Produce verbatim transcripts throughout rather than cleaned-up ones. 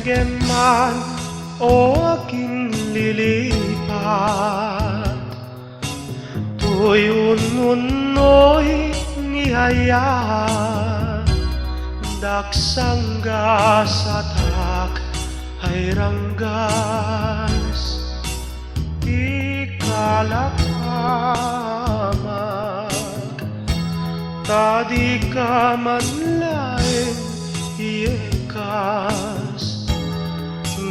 Ngem man, o aginlilipat, toy ununnoy ni aya, daksanggasatak ay ranggas. Ikalakamak, ta dika man laeng iyekas.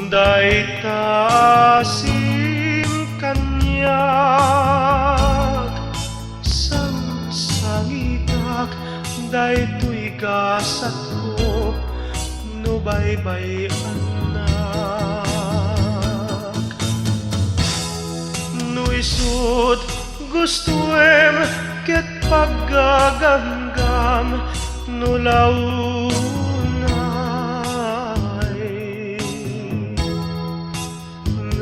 Dayta asim kaniak, sangsangitak daytoy gasatko no baybay-annak. No isut' gustoem ket paggaganggam no launay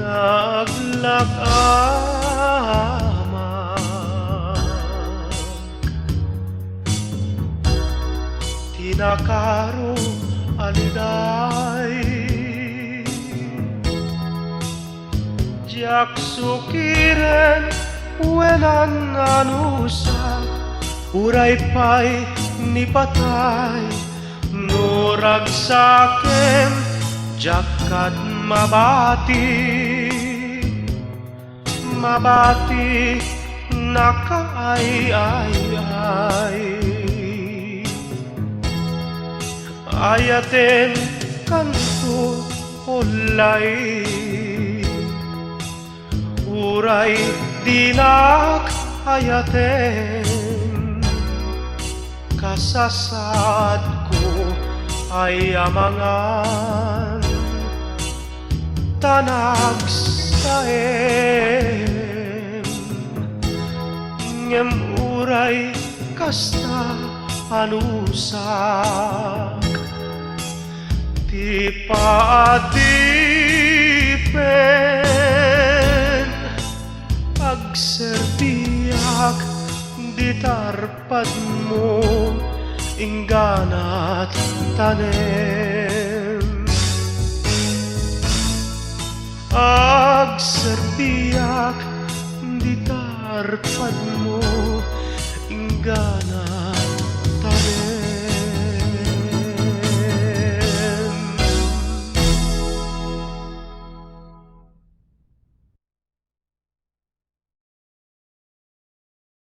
nga aglakamak. Ti nakaro a liday, diak sukiren wen anusak, uray pay ni patay, no ragsakem, diak kad mabati. Mabati nakaay-ay-ay. Ayaten kanto, ollay. Uray dinak ayaten, kasasaadko ay amangan. Ta nagsaem. Ngem uray kasta, anusak ti paadipen, agserbiak ditar padmo, ingganat tanem. Agserbiak ditar padmo, inggana